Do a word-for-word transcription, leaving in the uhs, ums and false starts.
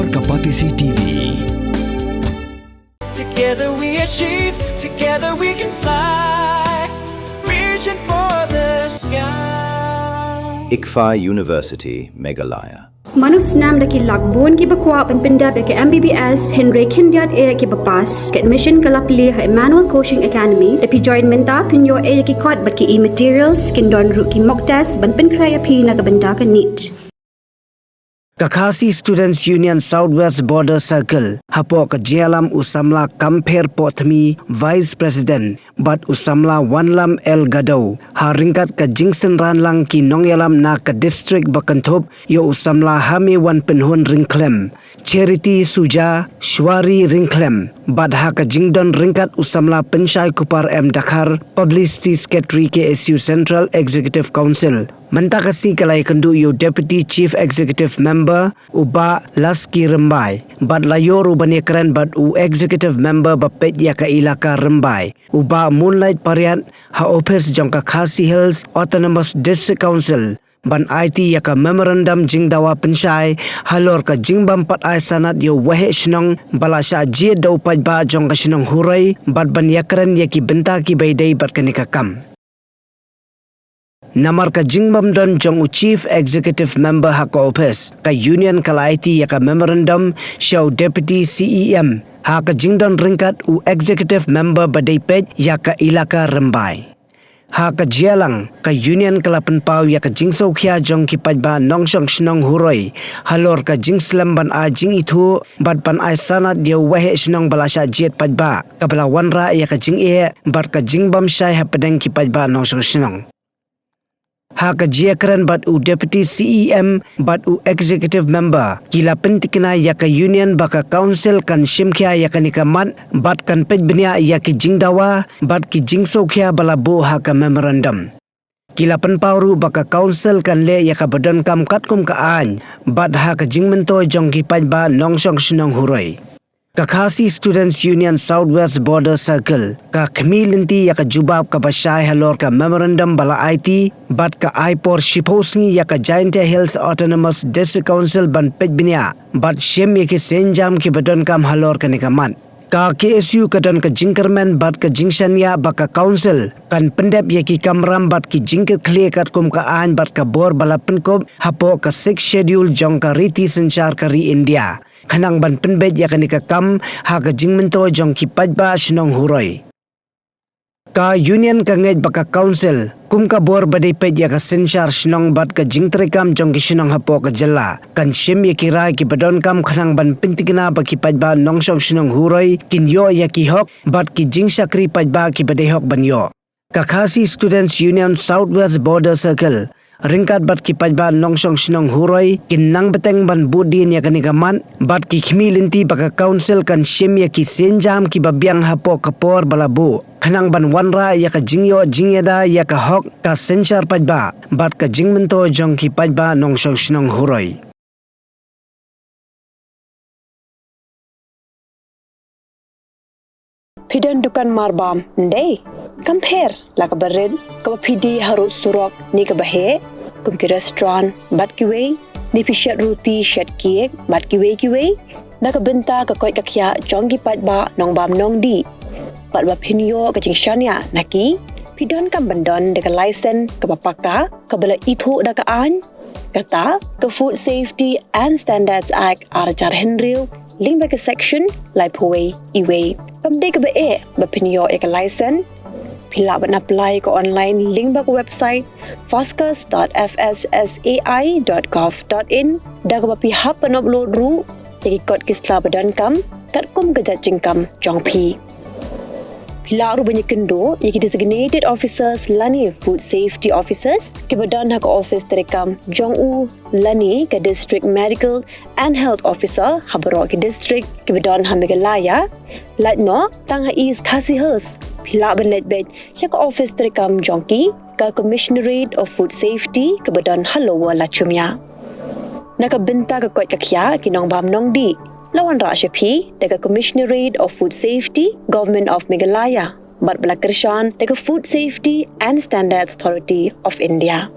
Ka Batesi T V. Together we achieve, together we can fly, reaching for the sky. ICFAI University, Meghalaya. Mano snam da ki lak bun kiba kwah ban pyndep ïa ka M B B S, hynrei khyndiat eh kiba pass. Ka admission ka la plie ha Emmanuel Coaching Academy. Da phi join mynta phin ïoh eh ïa ki kot bad ki e-materials, kin don ruh ki mock test ban pynkhreh ïa phi na ka bynta ka NEET. Ka Khasi Students Union South West Border Circle, hapoh ka jingïalam u samla Kampher Pohthmi, Vice President, bad u samla Wanlam L Gadow, ha ryngkat ka jingsynran lang ki nongïalam na ka district ba kynthup ïa u samla Hamewan Pynhun Ryngkhlem, Charity Suja, Shwari Ryngkhlem, bad ha ka jingdon ryngkat u samla Pynshai Kupar M Dkhar, Publicity Secretary K S U Central Executive Council. Mynta ka sngi ka la ïakynduh ïa u Deputy Chief Executive Member, u Bah Laski Rymbai, bad la ïoh ruh ban ïakren bad u Executive Member ba peit ïa ka Elaka Rymbai, u Bah Moonlight Pariat, ha ophis jong ka Khasi Hills Autonomous District Council, ban aiti ïa ka memorandum jingdawa pynshai halor ka jingbym pat ai sanad ïa u Waheh Shnong ba la shah jied da u paidbah jong ka shnong Huroi, bad ban ïakren ïa ki bynta kiba ïadei bad kane ka kam. Namar ka jingbym don jong u Chief Executive Member ha ka ophis, ka Union ka la aiti ïa ka memorandum sha u Deputy C E M, ha ka jingdon ryngkat u Executive Member ba dei peit ïa ka Elaka Rymbai. Ha ka jingïalang, ka Union ka la pynpaw ïa ka jingsngewkhia jong ki paidbah nongshong shnong Huroi halor ka jingslem ban ai jingithuh bad ban ai sanad ïa u Waheh Shnong ba la shah jied paidbah, kaba la wanrah ïa ka jingeh bad ka jingbymshai hapdeng ki paidbah nongshong shnong. Ha ka jingïakren bad u Deputy C E M bad u Executive Member, ki la pyntikna ïa ka Union ba ka Council kan shimkhia ïa kane ka mat bad kan peit bniah ïa ki jingdawa bad ki jingsngewkhia ba la buh ha ka memorandum. Ki la pynpaw ruh ba ka Council kan leh ïa kaba donkam katkum ka aiñ bad ha ka jingmyntoi jong ki paidbah nongshong shnong Huroi. Ka Khasi Students Union South West Border Circle ka khmih lynti ïa ka jubab kaba shai halor ka memorandum ba la aiti, bad ka ai por shiphew sngi ïa ka Jaintia Hills Autonomous District Council ban peit bniah bad shim ïa ki sienjam kiba donkam halor kane ka mat. Ka K S U ka don ka jingkyrmen bad ka jingshaniah ba ka Council kan pyndep ïa ki kamram bad ki jingkitkhlieh katkum ka aiñ bad ka bor ba la pynkup hapoh ka Sixth Schedule jong ka riti synshar ka ri India, khnang ban pynbeit ïa kane ka kam ha ka jingmyntoi jong ki paidbah shnong Huroi. Ka Union ka ngeit ba ka Council, kum ka bor ba dei peit ïa ka synshar shnong bad ka jingtreikam jong ki shnong hapoh ka jylla, kan shim ïa ki rai kiba donkam khnang ban pyntikna ba ki paidbah nongshong shnong Huroi kin ïoh ïa ki hok bad ki jingshakri paidbah kiba dei hok ban ïoh. Ka Khasi Students Union South West Border Circle ryngkat bad ki paidbah nongshong shnong Huroi kin nang bteng ban buddien ïa kane ka mat, bad ki khmih lynti ba ka Council kan shim ïa ki sienjam kiba biang hapoh ka por ba la buh, khnang ban wanrah ïa ka jingïoh jingïada ïa ka hok ka synshar paidbah bad ka jingmyntoi jong ki paidbah nongshong shnong Huroi. Phi don dukan marbam, ym dei? Kam pher, la kaba rit, kaba phi die harud surok, ne kaba heh, kum ki restaurant bad kiwei, ne phi shet ruti, shet cake bad kiwei kiwei, na ka bynta ka koit ka khiah jong ki paidbah nongbam nongdih. Bad ba phin ïoh ka jingshaniah na ki, phi donkam ban don da ka license kaba paka, kaba la ithuh da ka aiñ, kata ka Food Safety and Standards Act ar hajar hynriew, lyngba ka section laiphew wei E wei. Kam dei kaba eh ba phin ïoh ïa ka license. Phi lah ban apply ka online lyngba ka website foscas dot F S S A I dot gov dot in, da kaba phi hap ban upload ruh ïa ki kot ki sla ba donkam katkum ka jait jingkam jong phi. Phi lah ruh ban ïakynduh ïa ki designated officers lane food safety officers kiba don ha ka office treikam jong u lane ka District Medical and Health Officer ha baroh ki district kiba don ha Meghalaya. Lait noh tang ha East Khasi Hills, phi lah ban leit beit sha ka office treikam jong ki, ka Commissionerate of Food Safety kaba don ha Lower Lachumia. Na ka bynta ka koit ka khiah ki nongbam nongdih, la wanrah sha phi da ka Commissionerate of Food Safety, Government of Meghalaya, bad ba la kyrshan da ka Food Safety and Standards Authority of India.